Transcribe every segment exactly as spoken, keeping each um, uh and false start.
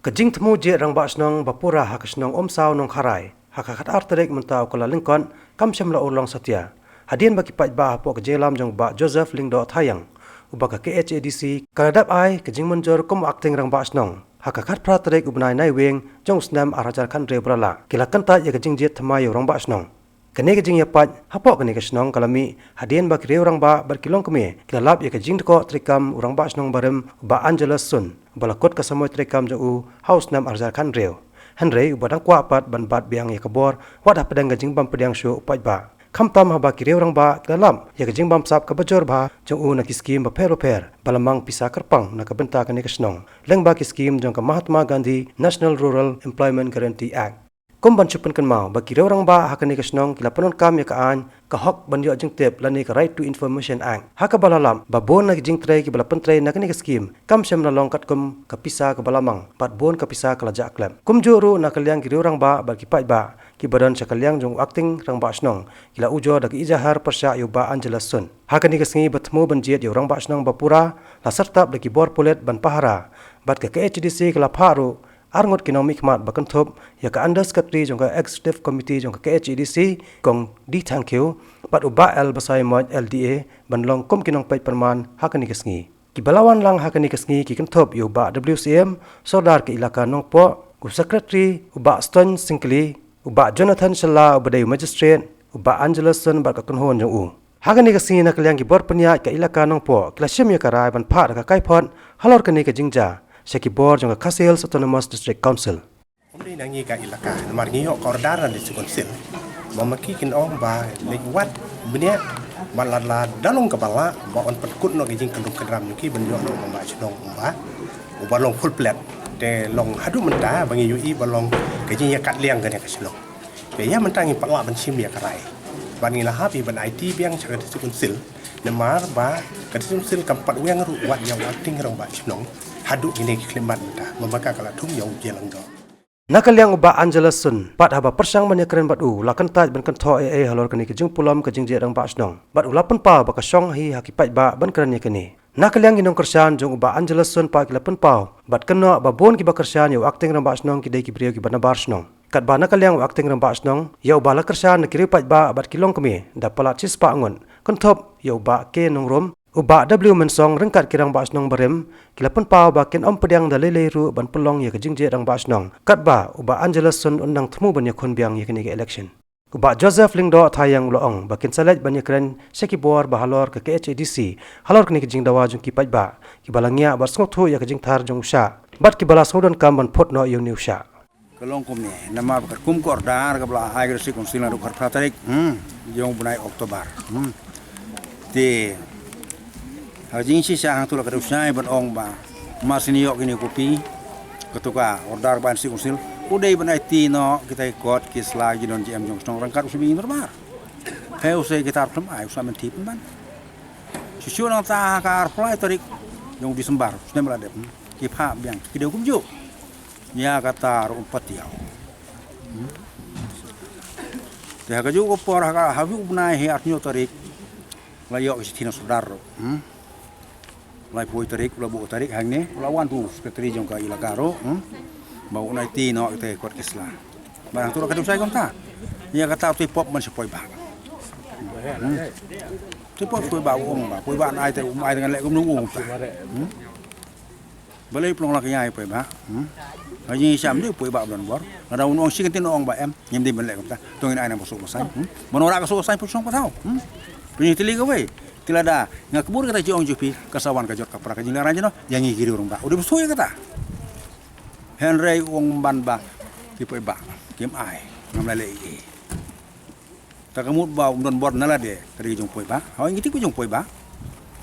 Ka jingthmu jied rangbah shnong ba pura ha ka shnong Umsaw Nongkharai ha ka khatar tarik mynta u Kyllalyngkot kam shym la urlong satia. Hadien ba ki paidbah hapoh ka jingïalam jong u Bah Joseph Lyngdoh Thaiang, uba ka K H A D C ka la dep ai ka jingmynjur kum u Acting Rangbah Shnong ha ka khatphra tarik u bnai Naiwieng jong u snem ar hajar khathynriew ba la lah, ki la kyntait ïa ka jingjied thymmai ïa u rangbah shnong. Kane ka jingïapait hapoh kane ka shnong ka la mih hadien ba ki riew rangbah bad ki longkmie ki la lap ïa ka jingdkoh treikam u rangbah shnong barim u Bah Angelus Sun, ba la kut ka samoi treikam jong u ha u snem ar hajar khathynriew. Hynrei uba dang kwah pat ban bat biang ïa ka bor wat hapdeng ka jingbym pdiang shuh u paidbah. Khamtam haba ki riew rangbah ki la lap ïa ka jingbamsap kaba jur bha jong u na ki skim bapher bapher ba la mang pisa kyrpang na ka bynta kane ka shnong, lyngba ki skim jong ka Mahatma Gandhi National Rural Employment Guarantee Act. Kum ban shu pynkynmaw ba ki riew rangbah ha kane ka shnong ki la pyndonkam ïa ka aiñ ka hok ban ïoh jingtip lane ka Right to Information Act, ha kaba la lap ba bun na ki jingtrei kiba la pyntrei na kane ka skim kam shym la long katkum ka pisa kaba la mang, bad bun ka pisa ka la jah klep. Kumjuh ruh na ka liang ki riew rangbah bad ki paidbah kiba don sha ka liang jong u Acting Rangbah Shnong ki la ujor da ka ijahar pyrshah ïa u Bah Angelus Sun. Ha kane ka sngi ba thmu ban jied ïa u rangbah shnong ba pura la syrtap da ki bor pulit ban pahara, bad ka K H A D C ka la phah ruh arngut ki nongmihkhmat ba kynthup ïa ka Under Secretary jong ka Executive Committee jong ka K H A D C, Kong D Thangkhiew, bad u Bah L Basaimoj L D A ban long kum ki nongpeit pyrman ha kane ka sngi. Kiba la wan lang ha kane ka sngi ki kynthup ïa u Bah W C M, Sordar ka Elaka Nongpoh, u Secretary, u Bah Stone Syngkli, u Bah Jonathan Shylla uba dei u Magistrate, u Bah Angelus Sun bad ka kynhun jong u. Ha kane ka sngi na ka liang ki bor pynïaid ka Elaka Nongpoh ki la shim ïa ka rai ban phah da ka kaiphod halor kane ka jingjia sha ki bor jong ka Khasi Hills Autonomous District Council. Ym dei na ngi ka Elaka, namar ngi ïoh ka order na District Council ba ma ki kin ong ba leit wad bniah ba lada long kaba lah ba yn pynkut noh ka jingkynrum kyndram jong ki ban ïoh noh u rangbah shnong uba, uba long full plate. Te long haduh mynta ba ngi ïohi ba long ka jingïakatliang kane ka shnong. Te ïa mynta ngi pat lah ban shim ïa ka rai. Bad ngi la hap ïa ban aiti biang sha ka District Council. Namar ba ka District Council kam pat weng ruh wat ïa u Acting Rangbah Shnong haduh kine ki khyllipmat mynta. Ba ma ka ka la thung ïa u Jia Lyngdoh. Na ka liang u Bah Angelus Sun pat haba pyrshang ban ïakren bad u la kyntait ban kynthoh ei ei halor kane ka jingpulom ka jingjied rangbah shnong. Bad u la pynpaw ba ka shong hi ha ki paidbah ban kren ïa kane. Na ka liang ki nongkyrshan jong u Bah Angelus Sun pat ki la pynpaw bad kynnoh ba bun kiba kyrshan ïa u Acting Rangbah Shnong ki dei ki briew kiba nabar shnong. Katba na ka liang u Acting Rangbah Shnong, ïa uba la kyrshan na ki riew paidbah bad ki longkmie da palat shispah ngut, kynthup ïa u Bah K Nongrum, u Bah W Mynsong ryngkat ki rangbah shnong barim ki la pynpaw ba kin ym pdiang da lei lei ruh ban pynlong ïa ka jingjied rangbah shnong. Katba u Bah Angelus Sun un nang thmu ban ïakhun biang ïa kane ka election. U Bah Joseph Lyngdoh Thaiang u la ong ba kin sa leit ban ïakren sha ki bor ba halor ka K H A D C halor kane ka jingdawa jong ki paidbah kiba la ngiah bad sngewthuh ïa ka jingthar jong u Shah bad kiba la sngewdonkam ban phut noh ïa une u Shah. Ka long kumne, namar ba katkum ka order kaba la ai ka District Council naduh ka khatphra tarik, hmm, jong u bnai October, hmm. Te ha ka jingshisha hangto la ka dei u shai ban ong ba mar shu ïoh kine ki kopi, kato ka order ba District Council u dei ban aiti noh kita ki kot ki sla ki don jingem jong ka shnong ryngkat u Symbïing Dorbar. Hynrei u Secretary khlem ai, u Sir Menthip ban. Shuh shuh nangta ha ka arphew lai tarik jong u December u snem ba la dep, hmm, ki phah biang ki dei kumjuh. Ïa kata ruh um pat ïaw. Hmm? Te ha kajuh ka por ha ka, ha u bnai hi arphew tarik la ïoh ka shithi na u Sordar ruh. Hmm? Laiphew tarik, la buh tarik hangne, la wan tu secretary jong ka Elaka ruh, hmm? Ba un aiti noh kita ki kot ki sla. Ba hangto la ka dei u shai kumta. Ïa kata u te pop man sha Poibah. Hmm? Te pop Poibah u ong ba, Poibah nai te um ai te ngan leh kumno u ong ta. Hmm? Balei pynlong la ka ïa ïa Poibah? Hmm? Ha ïing i sham dei Poibah ban bor. Lada un ong shi kyntien ong ba em, ngim dei ban leh kumta. To ngin ai nang ba suk ba saiñ. Hmm? Ban ora ka suk ba saiñ pynshong pathaw. Hmm? Pynïeng tylli kawei. Te lada nga kbur kata jong jong phi, ka sa wan ka jot ka pra ka jingleh ranjno, ïa ngi ki riew rangbah u dei ba suk ïa kata. Hynrei u ong ban ba ki Poibah kim ai. Ngam leh leh ei ei. Ta ka mut ba um don bor na lade ka dei ka jong Poibah. Hooid ngi tip ka jong Poibah.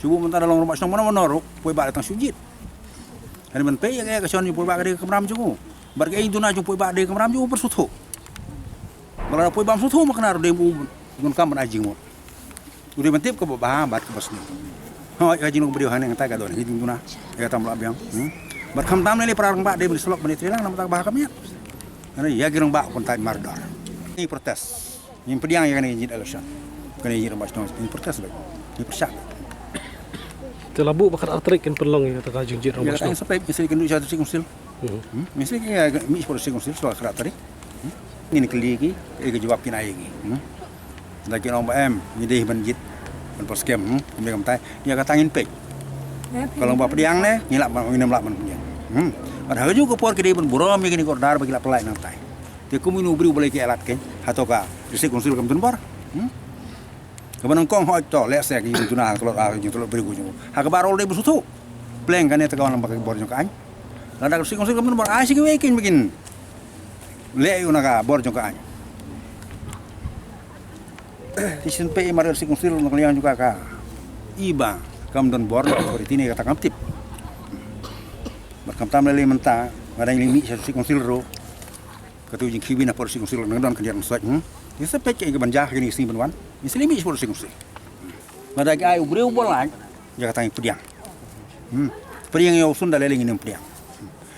Shu buh mynta da long rangbah shnong mano mano ruh Poibah da tang shu jied. Hynrei ban peit ïa ka shon jong Poibah ka dei ka kamram jong u. Bad kaei duna jong Poibah dei ka kamram jong u ban sngewthuh. Ba lada Poibah um sngewthuh ma kane ruh dei u donkam ban ai jingmut. U dei ban tip kaba bha bad kaba sniew. Hooid ka jinglong ba dei hangne nangta ka don hi jingduna. Ïa kata mlah biang. Hmm? Bad khamtam lei lei para rangbah dei ban ïasyllok ban ïatreilang namar kata ka bha ka miat. Hynrei ïa ki rangbah u kyntait mardor. Ngi protest. Ngim pdiang ïa kane ka jingjied election. Kane ka jingjied rangbah shnong, ngim protest beit. Ngim pyrshah beit. Te la buh ba khatar tarik kin pynlong ïa kata ka jingjied rangbah shnong. Ïa kata ngin sa peit, ngin sa ïakynduh sha District Council. Hmm? Mesti ki, eh, mih por District Council shuwa ka khyndai tarik. Hmm? Ngin kylli ki, eh, ka jubab kin ai ki. Hmm? Da ki ong ba em, ngi dei ban jied, ban por skhem, hmm? Kumne kumtai, ïa kata ngin peit. Ka long ba pdiang ne, ngi lah ban, ngin ym lah ban pdiang. Hmm? Bad ha kajuh ka por ki dei ban burom ïa kine ki order ba ki lah pynlait nangtai. Te kum ino u briew ba lei ki alat kein, hato ka District Council kam don bor. Hmm? Kaba nyngkong hooid to, lehse ki ïing duna, tlot ar, ïing tlot briew ki jong u. Ha kaba rol dei ba sngewthuh. Pleng kane te ka wan lang ba ka bor jong ka aiñ. Lada ka District Council kam don bor, ai sha kiwei kein ba kin leh ïa u na ka bor jong ka aiñ. Te shisien peit mar District Council na ka liang jong ka ka i ba kam don bor, authority ne kata kam tip. Bad khamtam lei lei mynta, nga dang leit mih sha District Council ruh. Katu jingkhih bynta por District Council nang don khyndiat nang soit, hmm. Ïa sa peit ka ban jia kine ki sngi ban wan. Ïa sa leit mih por District Council. Lada ki ai u briew ba lait, ïa kata ngi pdiang. Hmm. Pdiang ïa u sunda lei lei ngin ym pdiang.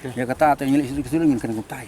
Ïa kata te ngi leit District Council ngin kren kumtai.